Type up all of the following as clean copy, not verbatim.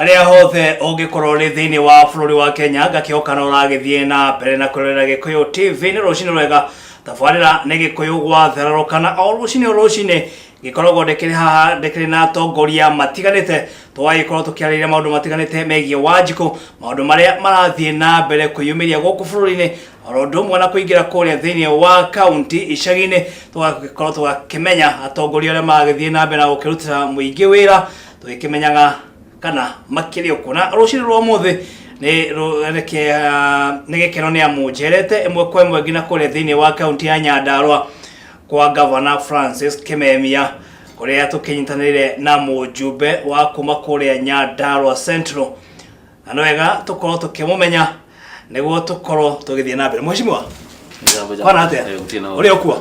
Harĩa hothe ũngĩkorwo ũrĩ thĩinĩ wa bũrũri wa Kenya, ngakĩhoka no ũragĩthiĩ na mbere na kwĩrorera Gĩkũyũ TV. Nĩ rũcinĩ rwega, tabarĩra nĩ Gĩkũyũ gwathererũka, na o rũcinĩ o rũcinĩ gĩkoragwo ndĩkĩrĩ haha, ndĩkĩrĩ na atongoria matiganĩte, tũgagĩkorwo tũkĩarĩrĩria maũndũ matiganĩte megiĩ Wanjikũ, maũndũ marĩa marathiĩ na mbere kwĩyumĩria gũkũ bũrũri-inĩ, oro ũndũ ũmwe na kũingĩra kũrĩa thĩinĩ wa kaunti icagi-inĩ, tũgagĩkorwo tũgakĩmenya atongoria arĩa maragĩthiĩ na mbere na gũkĩrutĩra mũingĩ wĩra, tũgĩkĩmenyaga kana makĩrĩ ũkũ. Na rũcinĩ rwa ũmũthĩ nĩ gĩkeno nĩ amu njerete ĩmwe kwa ĩmwe nginya kũrĩa thĩinĩ wa kaunti ya Nyandarua kwa Gavana Francis Kimemia, kũrĩa tũkĩnyitanĩire na mũjumbe wa kuma kũrĩa Nyandarua Central, na nĩ wega tũkorwo tũkĩmũmenya nĩguo tũkorwo tũgĩthiĩ na mbere. Mheshimiwa, kwana atĩa? Ũrĩ ũkuo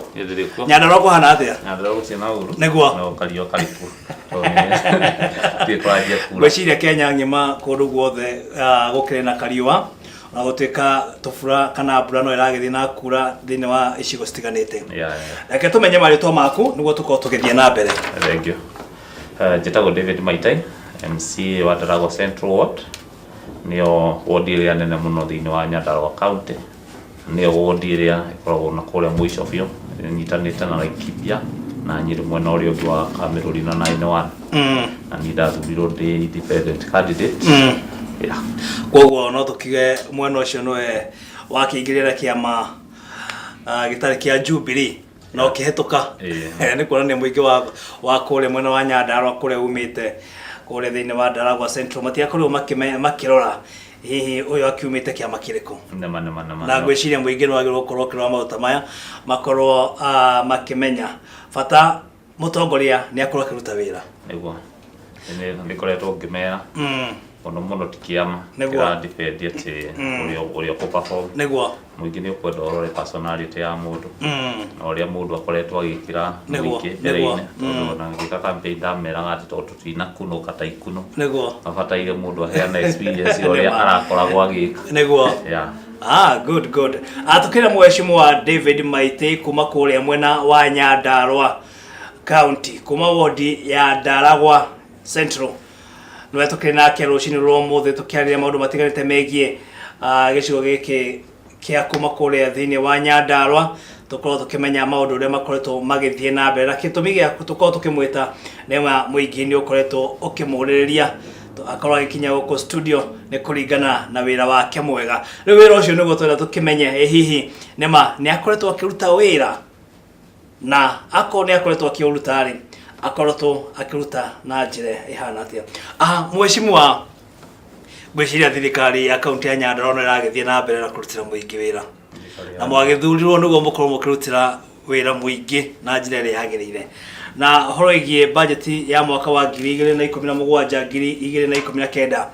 Nyandarua kũhana atĩa? Nyandarua gũtirĩ na ũru. Nĩguo. No kario karĩkuo. Tondũ kũranjia kura. Ngwĩciria Kenya ng'ima kũndũ guothe gũkĩrĩ na kariũa, ona gũtuĩka tũbura kana mbura no ĩragĩthiĩ na kura thĩinĩ wa icigo citiganĩte. Reke tũmenye marĩtwa maku nĩguo tũkorwo tũgĩthiĩ na mbere. Thank you. Njĩtagwo David Maitai, MCA wa Ndaragwa Central Ward. Nĩyo ward ĩrĩa nene mũno thĩinĩ wa Nyandarua County. Nĩyo ward ĩrĩa ĩkoragwo na kũrĩa mũico biũ, ĩnyitanĩte na Laikipia na Nyĩrĩ mwena ũrĩa ũngĩ wa Kamĩrũri na 91. Na niĩ ndathurirwo ndĩ independent candidate. Yeah. Koguo no tũkiuge mwena ũcio nĩwe wakĩingĩrĩra kĩama gĩtarĩ kĩa Jubilee na ũkĩhetũka. Ĩĩ. Nĩ kuonania mũingĩ wa kũrĩa mwena wa Nyandarua, kũrĩa umĩte kũrĩa thĩinĩ wa Ndaragwa Central, matigakorirwo makĩrora hihi ũyũ akiumĩte kĩama kĩrĩkũ. Nema nema nema. Na ngwĩciria mũingĩ nĩ wagĩrĩirwo gũkorwo ũkĩrora maũndũ ta maya, makorwo makĩmenya bata mũtongoria nĩ akorwo akĩruta wĩra. Nĩguo. Nĩ ngoretwo ngĩmera mũno mũno ti kĩama kĩra-defend atĩ ũrĩa ũkũ-perform. Mũingĩ nĩ ũkwenda ũrore personality ya mũndũ na ũrĩa mũndũ akoretwo agĩkĩra mũingĩ mbere-inĩ, tondũ ona ngĩka campaign ndameraga atĩ tondũ tũtinakunũka ta ikuno, mabataire mũndũ aheane experience ya ũrĩa arakoragwo agĩka. Yeah. Ah, good, good. Tukĩra mheshimiwa David Maitei kuma kũrĩa mwena wa Nyandarua County, kuma wodi ya Ndaragwa Central. Nĩwe tũkĩrĩ nake rũcinĩ rwa ũmũthĩ tũkĩarĩria maũndũ matiganĩte megiĩ gĩcigo gĩkĩ kĩa kuma kũrĩa thĩinĩ wa Nyandarua, tũkorwo tũkĩmenya maũndũ ũrĩa makoretwo magĩthiĩ na mbere, na gĩtũmi gĩa tũkorwo tũkĩmwĩta nĩ ma mũingĩ nĩ ũkoretwo ũkĩmũrĩrĩria akorwo agĩkinya gũkũ studio nĩ kũringana na wĩra wake mwega. Rĩu wĩra ũcio nĩguo twenda tũkĩmenye, ĩ hihi nĩma nĩ akoretwo akĩruta wĩra, na akorwo nĩ akoretwo akĩũruta rĩ, akoretwo akĩruta na njĩra ĩhana atĩa? Aha, mheshimiwa, ngwĩciria thirikari ya kaunti ya Nyandarua no ĩragĩthiĩ na mbere na kũrutĩra mũingĩ wĩra, na mwagĩthurirwo nĩguo mũkorwo mũkĩrutĩra wĩra mũingĩ na njĩra ĩrĩa yagĩrĩire. Na ũhoro wĩgiĩ bajeti ya mwaka wa 2017 2019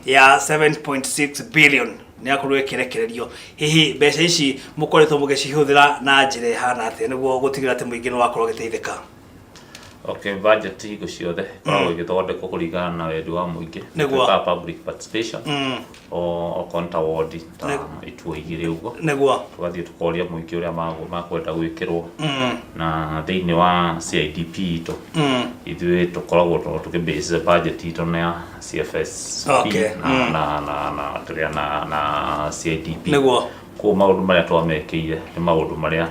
ya 7.6 billion nĩ yakorirwo ĩkĩrekererio, hihi mbeca ici mũkoretwo mũgĩcihũthĩra na njĩra ĩhana atĩa nĩguo gũtigĩrĩra atĩ mũingĩ nĩ wakorwo ũgĩteithĩka? Okay, budget hingo ciothe ĩkoragwo ĩgĩthondekwo kũringana na wendi wa mũingĩ. Twĩkaga public participation o okorwo nĩ ta wodi ta ituo igĩrĩ ũguo, tũgathiĩ tũkoria mũingĩ ũrĩa makwenda gwĩkĩrwo. Na thĩinĩ wa CIDP itũ, ithuĩ tũkoragwo tũkĩ base budget itũ na CFS na na kĩrĩa na CIDP. Koguo maũndũ marĩa twamekĩire nĩ maũndũ marĩa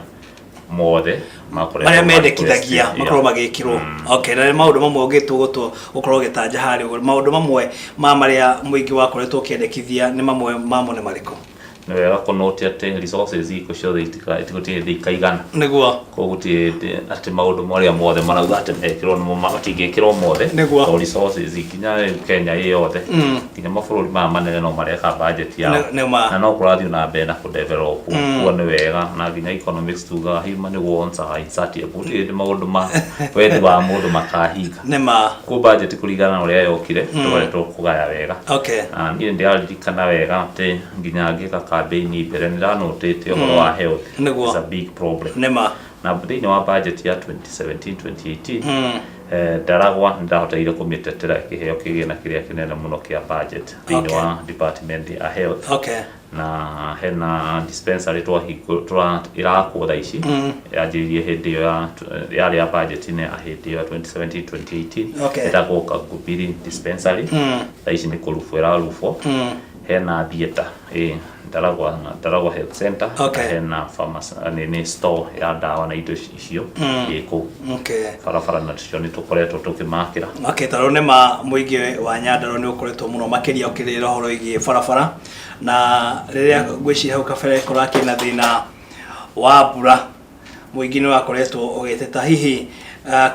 mothe makoretwo marĩa mendekithagia ma-request. Makorwo magĩkĩrwo. Okay, na nĩ maũndũ mamwe ũngĩtũgũtwo gũkorwo ũgĩtanja harĩa ũguo, maũndũ mamwe ma marĩa mũingĩ wakoretwo ũkĩendekithia, nĩ mamwe mamo nĩ marĩkũ? Nĩ wega kũnote atĩ resources hingo ciothe gũtirĩ hĩndĩ ikaigana. Koguo gũtirĩ hĩndĩ atĩ maũndũ marĩa mothe marauga atĩ mekĩrwo nĩmo matingĩkĩrwo mothe, tondũ resources nginya rĩu Kenya ĩ yothe, nginya mabũrũri maya manene no mareka budget yao. Nĩ ma. Na no kũrathiĩ na mbere na kũdevelop. Koguo nĩ wega, na nginya economics tugaga human wants are insatiable, gũtirĩ hĩndĩ maũndũ ma wendi wa mũndũ makahinga. Nĩ ma. Koguo budget kũringana na ũrĩa yokire, tũkoretwo kũgaya wega. Na niĩ ndĩraririkana wega atĩ nginya ngĩka campaign mbere nĩ ndanotĩte ũhoro wa health. It's a big problem. Nĩ ma. Na thĩinĩ wa budget ya 2017 2018, Ndaragwa nĩ ndahoteire kũmĩtetera kĩheo kĩgĩna kĩrĩa kĩnene mũno kĩa budget thĩinĩ wa department ya health. Na hena dispensary twahingũ tũra ĩrakwo thaa ici, yanjĩrĩirie hĩndĩ ĩyo ya yarĩ ya budget-inĩ ya hĩndĩ ĩyo ya 2017 2018. Ĩtagwo Kangubiri dispensary. Thaa ici nĩ kũrubwo ĩrarubwo. Hena theatre ĩ Ndaragwa, Ndaragwa Health Center. Na hena pharmacy, nini store ya ndawa na indo icio ĩ kũu. Barabara nacio nĩ tũkoretwo tũkĩmakĩra. Okay, tondũ nĩ ma mũingĩ wa Nyandarua nĩ ũkoretwo mũno makĩria ũkĩrĩra ũhoro wĩgiĩ barabara, na rĩrĩa ngwĩciria hau kabere kũrakĩrĩ na thĩna wa mbura, mũingĩ nĩ wakoretwo ũgĩteta. Hihi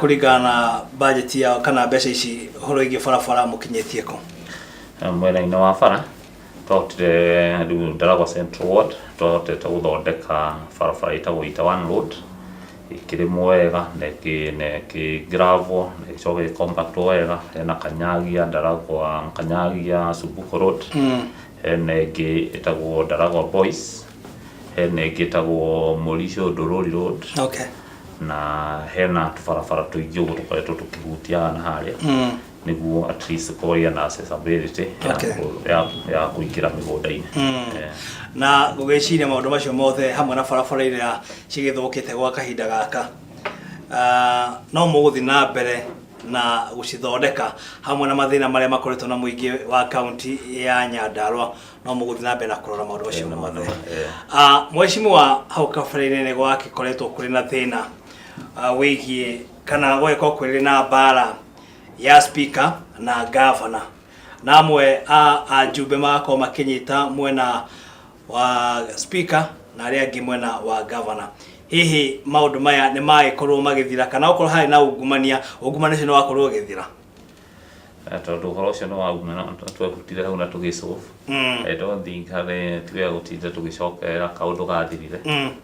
kũringana na budget yao kana mbeca ici, ũhoro wĩgiĩ barabara mũkinyĩtie kũ? Mwena-inĩ wa bara twahotire rĩu Ndaragwa Central Ward twahotete gũthondeka barabara ĩtagwo Ita One Road, ĩkĩrĩmwo wega na ĩkĩ na ĩkĩ gravel na ĩgĩcoka ĩgĩ compact wega. Hena Kanyagia Ndaragwa, Kanyagia Subuko Road. Hena ĩngĩ ĩtagwo Ndaragwa Boys, hena ĩngĩ ĩtagwo Mũricho Ndũrũri Road. Na hena tũbarabara tũingĩ ũguo tũkoretwo tũkĩhutia haha na harĩa nĩguo at least kũgĩa na accessibility ya ya kũingĩra mĩgũnda-inĩ. Na ngũgĩciria maũndũ macio mothe hamwe na barabara iria cigĩthũkĩte gwa kahinda gaka, no mũgũthiĩ na mbere na gũcithondeka hamwe na mathĩna marĩa makoretwo na mũingĩ wa kaunti ya Nyandarua, no mũgũthiĩ na mbere na kũrora maũndũ macio mothe. Mheshimiwa, hau kabere-inĩ nĩ gwagĩkoretwo kũrĩ na thĩna wĩgiĩ kana gũgĩkorwo kũrĩ na mbara ya speaker na governor, na amwe a ajumbe magakorwo makĩnyita mwena wa speaker na arĩa angĩ mwena wa governor. Hihi maũndũ maya nĩ magĩkorwo magĩthira, kana okorwo harĩ na ungumania, ungumania ũcio nĩ wakorwo ũgĩthira? Tondũ ũhoro ũcio nĩ wauma na twehutire hau na tũgĩ solve. I don't think harĩ tiga gũtinda tũgĩcokerera kaũndũ gathirire.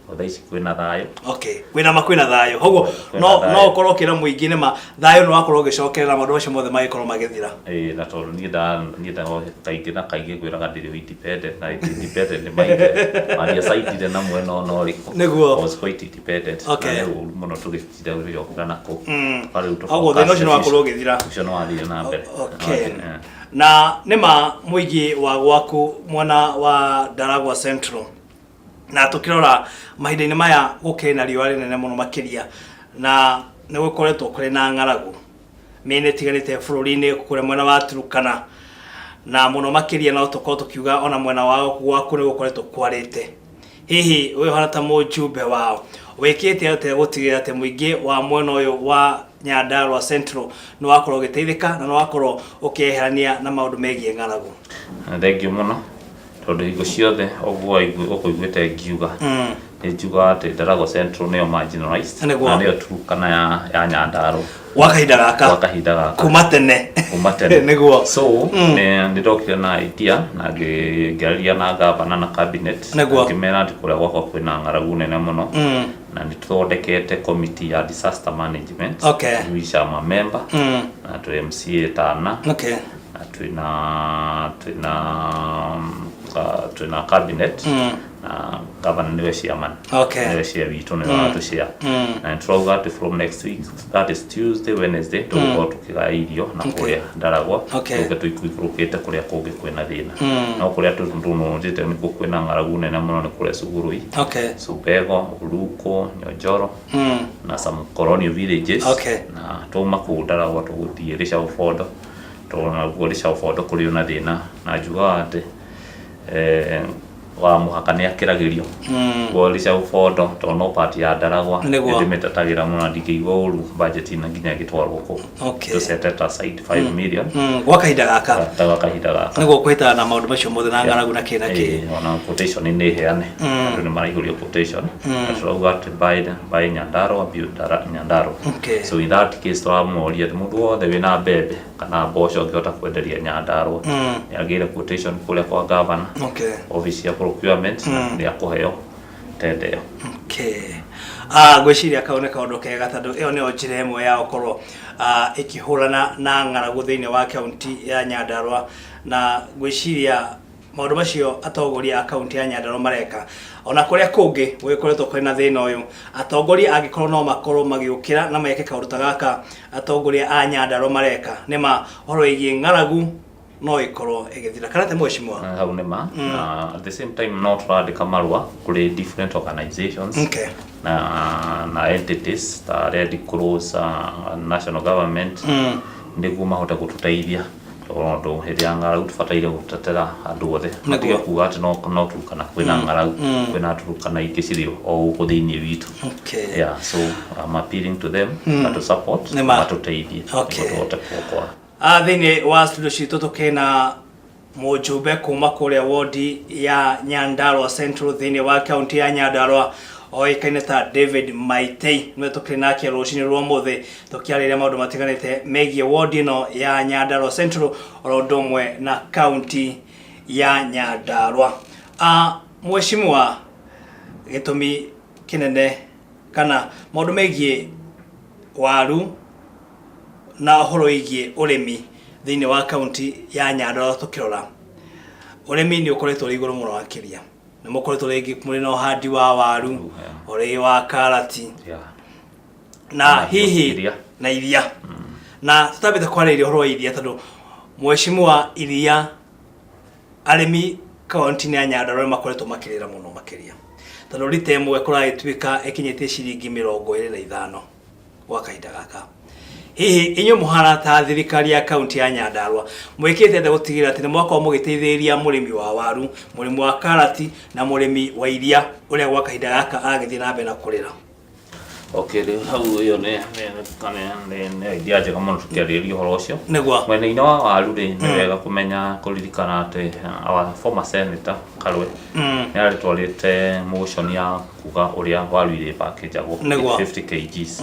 O thaa ici kwĩna thayũ. Okay, kwĩna ma kwĩna thayũ koguo Kwĩna no thayũ. No ũkorwo ũkĩra mũingĩ nĩ ma thayũ nĩ wakorwo ũgĩcokerera, maũndũ macio mothe magĩkorwo magĩthira? Ĩĩ, na tondũ niĩ nda kaingĩ na kaingĩ ngwĩraga ndĩrĩ independent na independent nĩ maithe mandiacaidire na mwena ona ũrĩkũ. I was quite independent. Na nĩ ũru mũno tũgĩtinda tũgĩcokera na kũu. Rĩu Koguo thĩna ũcio nĩ wakorwo ũgĩthira. Ũcio nĩ wathire na mbere. Na nĩ ma mũingĩ wa gwaku mwena wa Ndaragwa Central, na tũkĩrora mahinda-inĩ maya gũkĩrĩ na riũa rĩnene mũno makĩria, na nĩ gũkoretwo kũrĩ na ng'aragu mĩena ĩtiganĩte bũrũri-inĩ kũrĩa mwena wa Turkana, na mũno makĩria no tũkorwo tũkiuga ona mwena wa gwaku nĩ gũkoretwo kwarĩte. Hihi wĩ ũhana ta mũjumbe wao, wĩkĩte atĩa gũtigĩrĩra atĩ mũingĩ wa mwena ũyũ wa Nyandarua Central nĩ wakorwo ũgĩteithĩka na nĩ wakorwo ũkĩeherania na maũndũ megiĩ ng'aragu? Thengiũ mũno, tondũ hingo ciothe ũguo ũkũiguĩte ngiuga, nĩ njugaga atĩ Ndaragwa Central nĩyo marginalized na nĩyo Turkana ya Nyandarua gwa kahinda gaka. Gwa kahinda gaka. Kuma tene. Kuma tene. So nĩ ndokire na idea na ngĩaria na gavana na cabinet, ngĩmera atĩ kũrĩa gwakwa kwĩna ng'aragu nene mũno na nĩ tũthondekete committee ya disaster management, which I'm a member, na twĩ MCA tana, na twĩna cabinet, na governor nĩwe chairman, nĩwe chair witũ, nĩwe watũchair. Na nĩ tũrauga atĩ from next week, that is Tuesday, Wednesday, tũgũkorwo tũkĩgaya irio na kũrĩa Ndaragwa, tũke tũikũrũkĩte kũrĩa kũngĩ kwĩna thĩna. No kũrĩa tũnũnjĩte nĩkuo kwĩna ng'aragu nene mũno nĩ kũrĩa Sugurui, Subego, Uruko, Nyonjoro na some colonial villages. Na twauma kũu Ndaragwa tũgũthiĩ Rĩcaũ Bondo, tondũ nakuo Rĩcaũ Bondo kũrĩ ona thĩna, na njugaga atĩ wa mũhaka nĩ akĩragĩrio kwa Rĩcaũ Bondo, tondũ no part ya Ndaragwa. Nĩndĩmĩtetagĩra mũno na ndingĩigua ũru budget na nginya ĩgĩtwarwo kũu. Tũ set it aside 5 million Gwa kahinda gaka. Ta gwa kahinda gaka. Nĩguo kũhĩtana na maũndũ macio mothe na ng'aragu na kĩ na kĩ. Ona quotation nĩ heane, andũ nĩ maraihũria quotation, na tũrauga atĩ buy Nyandarua, build Nyandarua. So in that case tũramoria atĩ mũndũ wothe wĩna mbembe kana mboco angĩhota kwenderia Nyandarua nĩ agĩre quotation kũrĩa kwa governor, office ya procurement, na nĩ akũheo tender ĩyo. Okay. Ah, ngwĩciria kau nĩ kaũndũ kega, tondũ ĩyo nĩyo njĩra ĩmwe ya gũkorwo ĩkĩhũrana na ng'aragu thĩinĩ wa kaunti ya Nyandarua, na ngwĩciria Maũndũ macio atongoria a kaunti ya Nyandarua mareka ona kũrĩa kũngĩ gũgĩkoretwo kũrĩ na thĩna ũyũ, atongoria angĩkorwo no makorwo magĩũkĩra na meke kaũndũ ta gaka atongoria a Nyandarua mareka, nĩma ũhoro wĩgiĩ ng'aragu no ĩkorwo ĩgĩthira. Kana atĩa mheshimiwa? Hau nĩ ma. Na at the same time no tũrandĩka marũa kũrĩ different organizations na entities ta Red Cross, national government, nĩguo mahote gũtũteithia, tondũ hĩndĩ ya ng'aragu tũbataire gũtetera andũ othe. Matige kuga atĩ no Turkana kwĩna ng'aragu, kwĩna Turkana ingĩ cirĩ o gũkũ thĩinĩ witũ. Yeah, so I'm appealing to them to support, matũteithie nĩguo tũhote kuokoa. Thĩinĩ wa studio citũ tũkĩna mũjumbe kuma kũrĩa wodi ya Nyandarua Central thĩinĩ wa kaunti ya Nyandarua, oĩkaine ta David Maitei, nĩwe tũkĩrĩ nake rũcinĩ rwa ũmũthĩ tũkĩarĩrĩria maũndũ matiganĩte megiĩ wodi ĩno ya Nyandarua Central oro ũndũ ũmwe na kaunti ya Nyandarua. Mheshimiwa, gĩtũmi kĩnene kana maũndũ megiĩ waru na ũhoro wĩgiĩ ũrĩmi thĩinĩ wa kaunti ya Nyandarua, tũkĩrora ũrĩmi nĩ ũkoretwo ũrĩ igũrũ mũno makĩria, nĩ mũkoretwo rĩngĩ mũrĩ na ũhandi wa waru, ũrĩ wa karati na hihi iria. Na iria, na tũtambĩte kwarĩrĩria ũhoro wa iria, tondũ mheshimiwa, iria arĩmi kaunti-inĩ ya Nyandarua nĩ makoretwo makĩrĩra mũno makĩria, tondũ rita ĩmwe kũragĩtuĩka ĩkinyĩtie ciringi 25 gwa kahinda gaka. Hihi inyuĩ mũhana ta thirikari ya kaunti ya Nyandarua mwĩkĩte atĩa gũtigĩrĩra atĩ nĩ mwakorwo mũgĩteithĩrĩria mũrĩmi wa waru, mũrĩmi wa karati na mũrĩmi wa iria ũrĩa gwa kahinda gaka agĩthiĩ na mbere na kũrĩra? Okay, rĩu hau ĩyo nĩ idea njega mũno tũkĩarĩrĩria ũhoro ũcio. Mwena-inĩ wa waru rĩ, nĩ wega kũmenya kũririkana atĩ our former senator Karwe nĩ arĩtwarĩte motion ya kuga ũrĩa waru irĩpakĩnjagwo 50 kgs.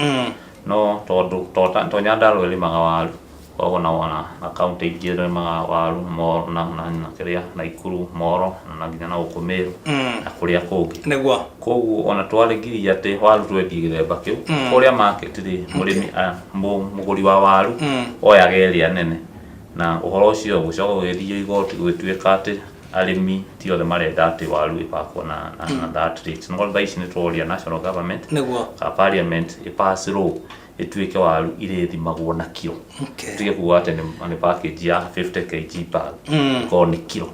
No tondũ to Nyandarua ĩrĩmaga waru, koragwo na kaunti ingĩ ĩrĩmaga waru Moro na kĩrĩa Naikuru, Moro na nginya na gũkũ Meru na kũrĩa kũngĩ. Koguo ona twarĩgiria atĩ waru twendie gĩthemba kĩu kũrĩa market rĩ, mũrĩmi mũgũri wa waru oyaga ĩrĩa nene, na ũhoro ũcio gũcoka gũgĩthiĩ igoti gũgĩtuĩka atĩ arĩmi ti othe marenda atĩ waru ĩpakwo na that rate. No thaa ici nĩ tũroria national government ka parliament ĩpass law ĩtuĩke waru irĩthimagwo na kiro. Tige kuga atĩ nĩ package ya 50 kg bag, ĩkorwo nĩ kiro.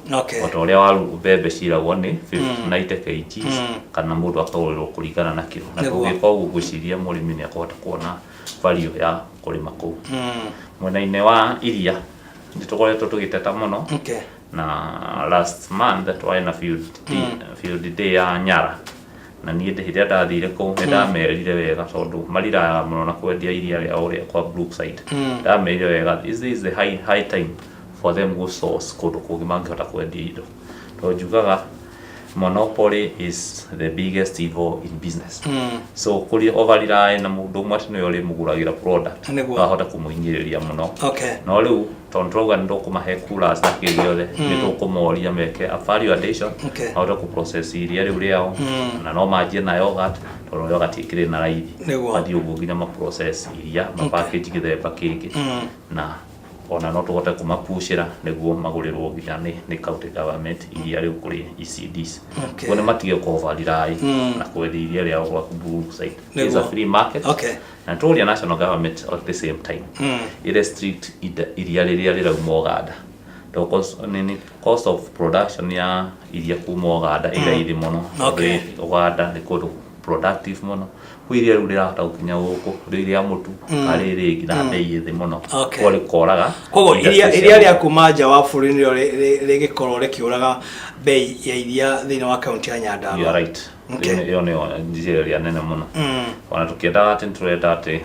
O ta ũrĩa waru mbembe ciragwo nĩ 50, 90 kg, kana mũndũ akagũrĩrwo kũringana na kiro. Na tũngĩka ũguo ngwĩciria mũrĩmi nĩ akũhota kuona value ya kũrĩma kũu. Mwena-inĩ wa iria nĩ tũkoretwo tũgĩteta mũno. Na last month twarĩ na field day ya Nyara, na niĩ hĩndĩ ĩrĩa ndathire kũu nĩ ndamerire wega, tondũ mariraga mũno na kwendia iria rĩao rĩa kwa Brookside. Ndamerire wega this is the high time for them go source kũndũ kũngĩ mangĩhota kwendia indo, tondũ njugaga monopoly is the biggest evil in business. So kũrĩ over rely na mũndũ ũmwe atĩ nĩwe ũrĩmũgũragĩra product, no ahote kũmũhinyĩrĩria mũno. No rĩu tondũ tũrauga nĩ tũkũmahe coolers na kĩ gĩothe, nĩ tũkũmoria meke a value addition, mahote kũ process iria rĩu rĩao, na no manjie na yogurt, tondũ yogurt ĩkĩrĩ na raithi. Mathiĩ ũguo nginya ma process iria, ma package gĩthemba kĩngĩ, na ona no tũhote kũmapushĩra nĩguo magũrĩrwo nginya nĩ county government iria rĩu kũrĩ ECDs. Koguo nĩ matige kũ over rely na kwendia iria rĩao gwa Brookside. It's a free market. Na tũria national government at the same time ĩ restrict iria rĩrĩa rĩrauma Uganda, tondũ cost of production ya iria kuma Uganda ĩ raithi mũno. Uganda nĩ kũndũ productive mũno, kwĩ iria rĩu rĩrahota gũkinya gũkũ rĩ rĩa mũtu kana rĩ rĩngĩ na bei ĩ thĩ mũno. Koguo rĩkoraga Koguo iria iria rĩa kuma nja wa bũrũri nĩrĩo rĩgĩkorwo rĩkĩũraga bei ya iria thĩinĩ wa kaunti ya You are Nyandarua. right. Ĩyo nĩyo njĩra ĩrĩa nene mũno. Ona tũkĩendaga atĩ nĩtũrenda atĩ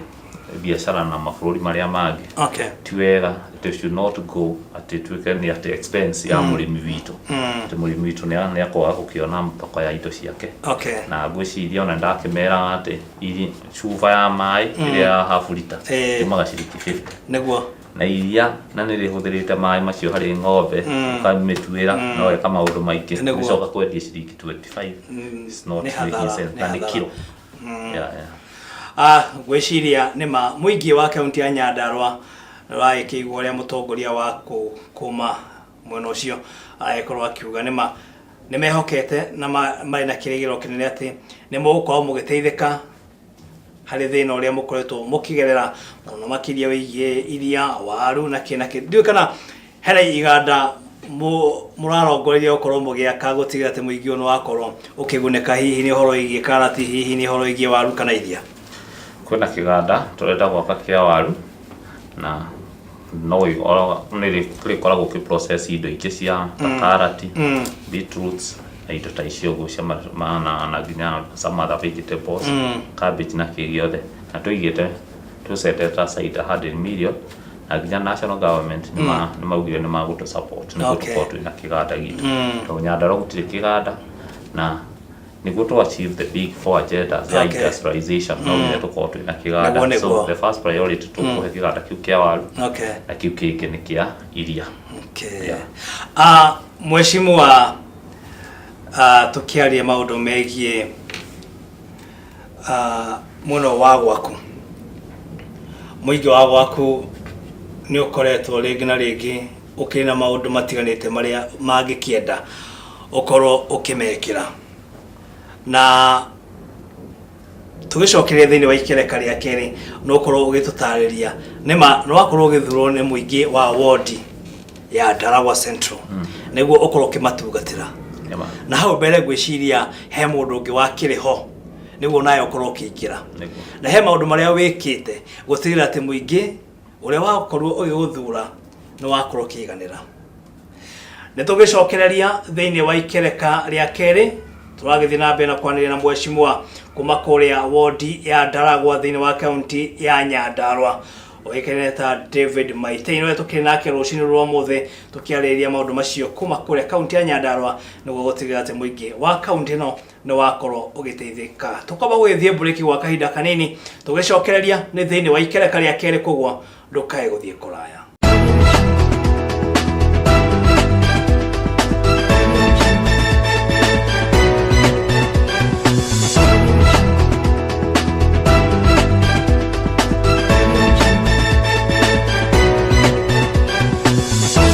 biacara na mabũrũri marĩa mangĩ, ti wega, it should not go atĩ tuĩke nĩ atĩ expense ya mũrĩmi witũ, atĩ mũrĩmi witũ nĩ akwaga gũkĩona thoko ya indo ciake. Na ngwĩciria ona ndakĩmeraga atĩ cuba ya maĩ ĩrĩa ya half liter yumaga ciringi 50. Na iria na nĩ rĩhũthĩrĩte maĩ macio harĩ ng'ombe, ũkamĩtuĩra no eka maũndũ maingĩ. Ũgĩcoka kwendia ciringi 25, it's not Nĩ making hathara, sense. nĩ Na nĩ hathara. kiro. Yeah. Ngwĩciria nĩ ma mũingĩ wa kaunti ya Nyandarua rwagĩkĩigua ũrĩa mũtongoria wa kuma Mwena ũcio agĩkorwo akiuga nĩma nĩ mehokete na marĩ na kĩrĩgĩrĩro kĩnene atĩ nĩ mũgũkorwo mũgĩteithĩka harĩ thĩna ũrĩa mũkoretwo mũkĩgerera mũno makĩria wĩgiĩ iria waru na kĩ na kĩ. Ndiũĩ kana hena iganda mũrarongoreria gũkorwo mũgĩaka gũtigĩrĩra atĩ mũingĩ ũyũ nĩ wakorwo ũkĩgunĩka hihi nĩ ũhoro wĩgiĩ karati, hihi nĩ ũhoro wĩgiĩ waru kana iria? Kwĩna kĩganda tũrenda gwaka kĩa waru na no nĩ kĩrĩkoragwo kĩ process indo ingĩ cia ta karati, beetroots na indo ta icio ũguo cia na nginya some other vegetables, cabbage na kĩ gĩothe. Na tũigĩte tũsetete aside 100 million na nginya national government nĩ maugire nĩ magũtũ support nĩguo tũkorwo twĩna kĩganda gitũ, tondũ Nyandarua gũtirĩ kĩganda, na nĩguo to achieve the big four agendas ya industrialization no nginya tũkorwo twĩna kĩganda. So the first priority tũkũhe kĩganda kĩu kĩa waru na kĩu kĩngĩ nĩ kĩa iria. Okay. Yeah. Mheshimiwa, tũkĩaria maũndũ megiĩ mwena wa gwaku, mũingĩ wa gwaku nĩ ũkoretwo rĩngĩ na rĩngĩ ũkĩrĩ na maũndũ matiganĩte marĩa mangĩkĩenda ũkorwo ũkĩmekĩra, na tũgĩcokeria thĩinĩ wa ikereka rĩa kerĩ no ũkorwo ũgĩtũtarĩria nĩma nĩ wakorwo ũgĩthurwo nĩ mũingĩ wa wodi ya Ndaragwa Central nĩguo ũkorwo ũkĩmatungatĩra. Nĩma. Na hau mbere ngwĩciria he mũndũ ũngĩ wakĩrĩ ho nĩguo nawe ũkorwo ũkĩingĩra. Na he maũndũ marĩa wĩkĩte gũtigĩrĩra atĩ mũingĩ ũrĩa wakorwo ũgĩgũthura nĩ wakorwo ũkĩiganĩra. Nĩ tũgĩcokereria thĩinĩ wa ikereka rĩa kerĩ, tũragĩthiĩ na mbere na kwanĩrĩra na mheshimiwa kuma kũrĩa wodi ya Ndaragwa thĩinĩ wa kaunti ya Nyandarua, ũĩkaine ta David Maitei, nĩwe tũkĩrĩ nake rũcinĩ rwa ũmũthĩ tũkĩarĩrĩria maũndũ macio kuma kũrĩa kaunti ya Nyandarua nĩguo gũtigĩrĩra atĩ mũingĩ wa kaunti ĩno nĩ wakorwo ũgĩteithĩka. Tũkwamba gũgĩthiĩ mburĩki gwa kahinda kanini, tũgĩcokereria nĩ thĩinĩ wa ikereka rĩa kerĩ, koguo ndũkae gũthiĩ kũraya.